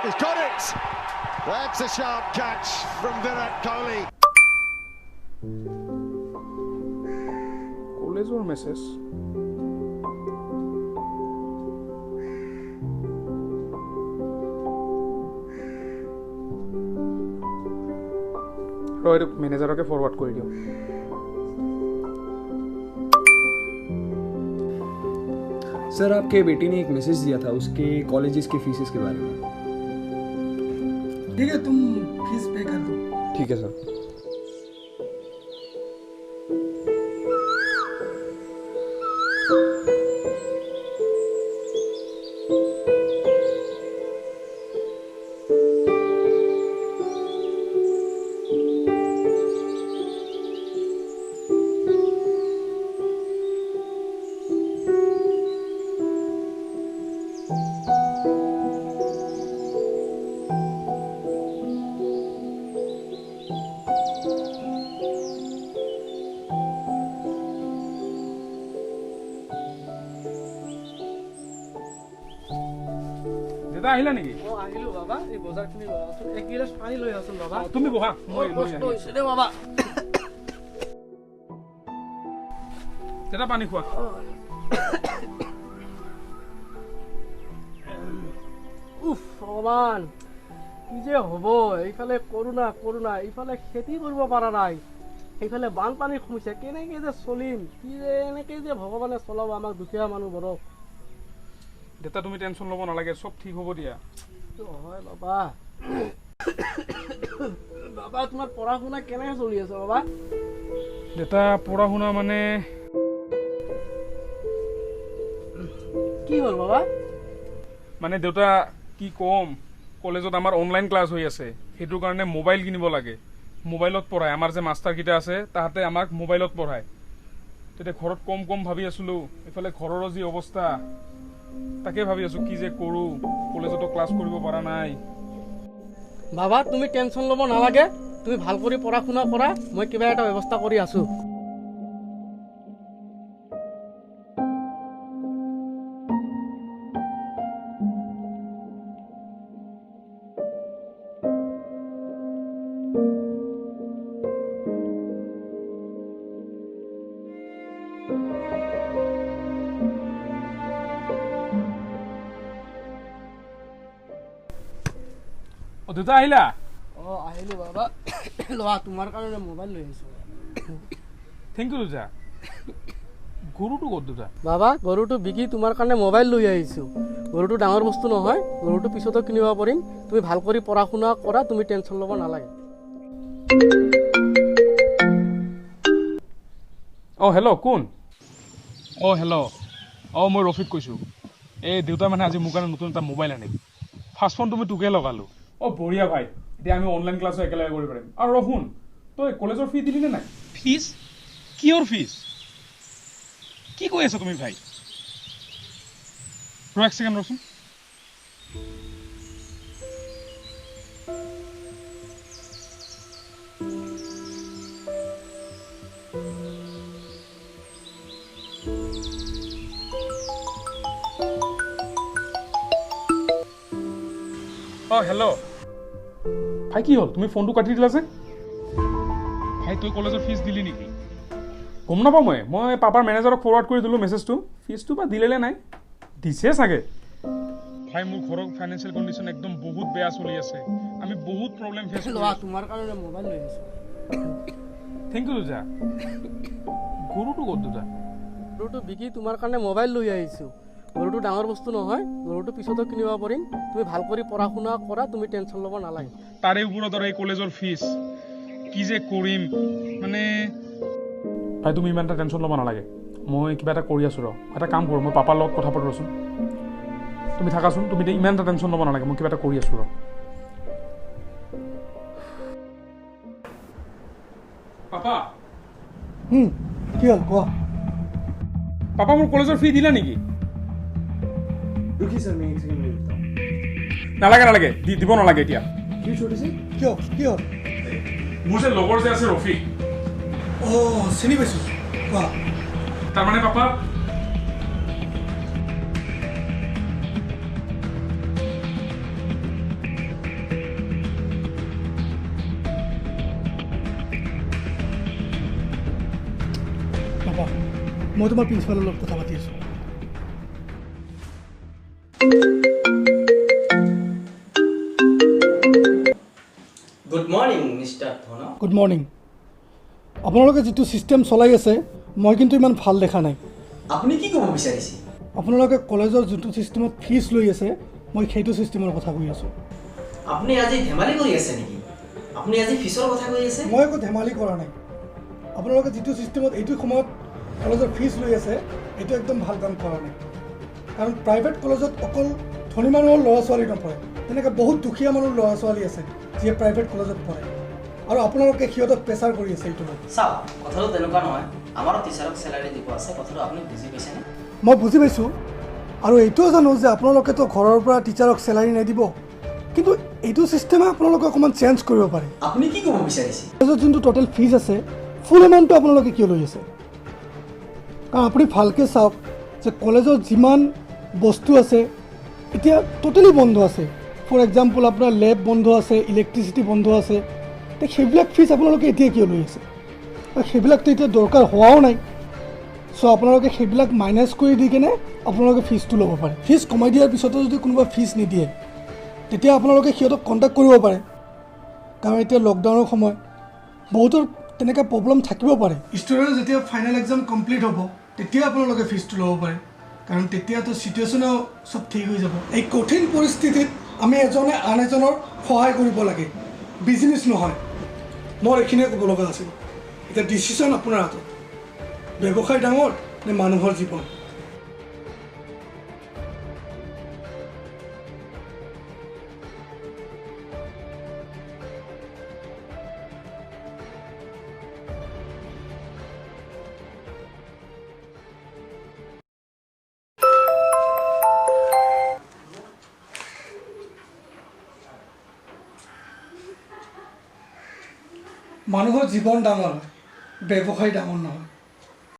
He's got it. That's a sharp catch from Virat Kohli. কলেজৰ message. ৰ, এইটো মেনেজাৰকে forward কৰি দিওঁ। सर, आपके बेटे ने एक मैसेज दिया था उसके कॉलेजेस के फीसेस के बारे में। ठीक है, तुम फीस पे कर दो। ठीक है सर। দেউতা, আহিলা নেকি? অঁ, আহিলো বাবা। এই বজাৰখিনি ল'ৰাচোন, এক গিলাচ পানী লৈ আহচোন বাবা। অ, তুমি বহা, মই বৰ লৈ কষ্ট আহিম। হৈছে দেই বাবা। দেউতা, পানী খোৱা। উফ ভগৱান, কি যে হ'ব! এইফালে কৰোণা কৰোণা, এইফালে খেতি কৰিব পৰা নাই, সেইফালে বানপানীৰ সমস্যা। কেনেকে যে চলিম, কি যে এনেকে যে ভগৱানে চলাব আমাক দুখীয়া মানুহবোৰক। দেউতা, তুমি টেনশ্যন ল'ব নালাগে, চব ঠিক হ'ব দিয়া। সেইটো হয় বাবা। বাবা, তোমাৰ পঢ়া শুনা কেনেকে চলি আছে বাবা? দেউতা, পঢ়া শুনা মানে কি হ'ল বাবা? মানে দেউতা, কি ক'ম, কলেজত আমাৰ অনলাইন ক্লাছ হৈ আছে। সেইটো কাৰণে মোবাইল কিনিব লাগে। মোবাইলত পঢ়ায়। আমাৰ যে মাষ্টাৰকেইটা আছে, তাহাঁতে আমাক মোবাইলত পঢ়ায়। তেতিয়া ঘৰত কম কম ভাবি আছিলোঁ, এইফালে ঘৰৰো যি অৱস্থা, তাকে ভাবি আছোঁ কি যে কৰোঁ। কলেজতো ক্লাছ কৰিব পৰা নাই। বাবা, তুমি টেনশ্যন ল'ব নালাগে। তুমি ভাল কৰি পঢ়া শুনা কৰা, মই কিবা এটা ব্যৱস্থা কৰি আছোঁ। অ দেউতা, আহিলা? অঁ, আহিলোঁ বাবা। লোৱা, তোমাৰ কাৰণে মোবাইল লৈ আহিছোঁ। Thank U দেউতা। গৰুটো ক'ত দেউতা? বাবা, গৰুটো বিকি তোমাৰ কাৰণে মোবাইল লৈ আহিছোঁ। গৰুটো ডাঙৰ বস্তু নহয়, গৰুটো পিছতো কিনিব পাৰিম। তুমি ভাল কৰি পঢ়া শুনা কৰা, তুমি টেনশ্যন ল'ব নালাগে। অঁ হেল্ল', কোন? অঁ হেল্ল', অঁ মই ৰফিক কৈছোঁ। এই দেউতা, মানে আজি মোৰ কাৰণে নতুন এটা মোবাইল আনিল। ফাৰ্ষ্ট ফোনটো মই তোকে লগালোঁ। অঁ বঢ়িয়া ভাই, এতিয়া আমি অনলাইন ক্লাছো একেলগে কৰিব পাৰিম। আৰু ৰ শুন, তই কলেজৰ ফি দিলি নে নাই? ফিজ? কিহৰ ফিজ? কি কৈ আছা তুমি ভাই? ৰ, এক ছেকেণ্ড ৰচোন। অঁ হেল্ল' ভাই, কি হ'ল, তুমি ফোনটো কাটি দিলা যে? ভাই, তই কলেজৰ ফিজ দিলি নেকি? গম নাপাওঁ। মই পাপাৰ মেনেজাৰক ফৰৱাৰ্ড কৰি দিলোঁ মেছেজটো। ফিজটো বা দিলে নে নাই, দিছে চাগে। ভাই, মোৰ ঘৰৰ ফাইনেন্সিয়েল কণ্ডিশ্যন একদম বহুত বেয়া চলি আছে। আমি বহুত প্ৰব্লেম ফেচ কৰি লোৱা, আছোঁ। তোমাৰ কাৰণে মোবাইল লৈ আহিছোঁ। Thank U দেউতা। গৰুটো ক'ত দেউতা? গৰুটো বিকি তোমাৰ কাৰণে মোবাইল লৈ আহিছোঁ। গৰুটো ডাঙৰ বস্তু নহয়, গৰুটো পিছতো কিনিব পাৰিম। তুমি ভাল কৰি পঢ়া শুনা কৰা, তুমি টেনশ্যন ল'ব নালাগে। তাৰে ওপৰত আৰু এই কলেজৰ ফিজ, কি যে কৰিম মানে। ভাই, তুমি ইমান এটা টেনশ্যন ল'ব নালাগে, মই কিবা এটা কৰি আছোঁ। ৰ, এটা কাম কৰোঁ, মই পাপাৰ লগত কথা পাতোঁ। ৰচোন, তুমি থাকাচোন। তুমি এতিয়া ইমান এটা টেনশ্যন ল'ব নালাগে, মই কিবা এটা কৰি আছোঁ, ৰ। পাপা। কি হ'ল কোৱা? পাপা, মোৰ কলেজৰ ফি দিলা নেকি? रुकिए सर, मैं एक सेकंड में देता हूँ। নালাগে নালাগে, দিব নালাগে এতিয়া। क्यों छोटे से? কিয়, কি হ'ল? মোৰ যে লগৰ যে আছে ৰফিক। অঁ, চিনি পাইছোঁ, কোৱা। তাৰমানে পাপা, মই তোমাৰ প্ৰিন্সিপালৰ লগত কথা পাতি আছোঁ। Good morning mister Dhan. Good morning. আপোনালোকে যিটো ছিষ্টেম চলাই আছে মই কিন্তু ইমান ভাল দেখা নাই। আপুনি কি ক'ব বিচাৰিছে? আপোনালোকে কলেজৰ যোনটো ছিষ্টেমত ফিজ লৈ আছে মই সেইটো ছিষ্টেমৰ কথা কৈ আছোঁ। আপুনি আজি ধেমালি কৰি আছে নেকি? আপুনি আজি ফিজৰ কথা কৈ আছে? মই একো ধেমালি কৰা নাই। আপোনালোকে যিটো ছিষ্টেমত এইটো সময়ত কলেজৰ ফিজ লৈ আছে এইটো একদম ভাল কাম কৰা নাই। কাৰণ প্ৰাইভেট কলেজত অকল ধনী মানুহৰ ল'ৰা ছোৱালী নপঢ়ে, তেনেকৈ বহুত দুখীয়া মানুহৰ ল'ৰা ছোৱালী আছে যিয়ে প্ৰাইভেট কলেজত পঢ়ে, আৰু আপোনালোকে সিহঁতক প্ৰেছাৰ কৰি আছে এইটো। চাওক, কথাটো তেনেকুৱা নহয়, আমাৰো টিচাৰক চেলাৰী দিব আছে। কথাটো আপুনি বুজি পাইছেনে? মই বুজি পাইছোঁ, আৰু এইটোও জানো যে আপোনালোকেতো ঘৰৰ পৰা টিচাৰক চেলাৰী নিদিব, কিন্তু এইটো ছিষ্টেমে আপোনালোকে অকণমান চেঞ্জ কৰিব পাৰে। আপুনি কি ক'ব বিচাৰিছে? কলেজত যোনটো ট'টেল ফিজ আছে ফুল এমাউণ্টটো আপোনালোকে কিয় লৈ আছে? কাৰণ আপুনি ভালকৈ চাওক যে কলেজত যিমান বস্তু আছে এতিয়া ট'টেলি বন্ধ আছে। ফৰ এক্সাম্পল আপোনাৰ লেব বন্ধ আছে, ইলেক্ট্ৰিচিটি বন্ধ আছে, তে সেইবিলাক ফিজ আপোনালোকে এতিয়া কিয় লৈ আছে? সেইবিলাকতো এতিয়া দৰকাৰ হোৱাও নাই। চ' আপোনালোকে সেইবিলাক মাইনাছ কৰি দি কেনে আপোনালোকে ফিজটো ল'ব পাৰে। ফিজ কমাই দিয়াৰ পিছতো যদি কোনোবা ফিজ নিদিয়ে তেতিয়া আপোনালোকে সিহঁতক কণ্টেক্ট কৰিব পাৰে, কাৰণ এতিয়া লকডাউনৰ সময় বহুতৰ তেনেকুৱা প্ৰব্লেম থাকিব পাৰে। ষ্টুডেণ্ট যেতিয়া ফাইনেল এক্সাম কমপ্লিট হ'ব তেতিয়া আপোনালোকে ফিজটো ল'ব পাৰে, কাৰণ তেতিয়াতো চিটুৱেশ্যনো চব ঠিক হৈ যাব। এই কঠিন পৰিস্থিতিত আমি এজনে আন এজনৰ সহায় কৰিব লাগে, বিজনেছ নহয়। মোৰ এইখিনিয়ে ক'ব লগা আছিল। এতিয়া ডিচিশ্যন আপোনাৰ হাতত, ব্যৱসায় ডাঙৰ নে মানুহৰ জীৱন? মানুহৰ জীৱন ডাঙৰ হয়, ব্যৱসায় ডাঙৰ নহয়।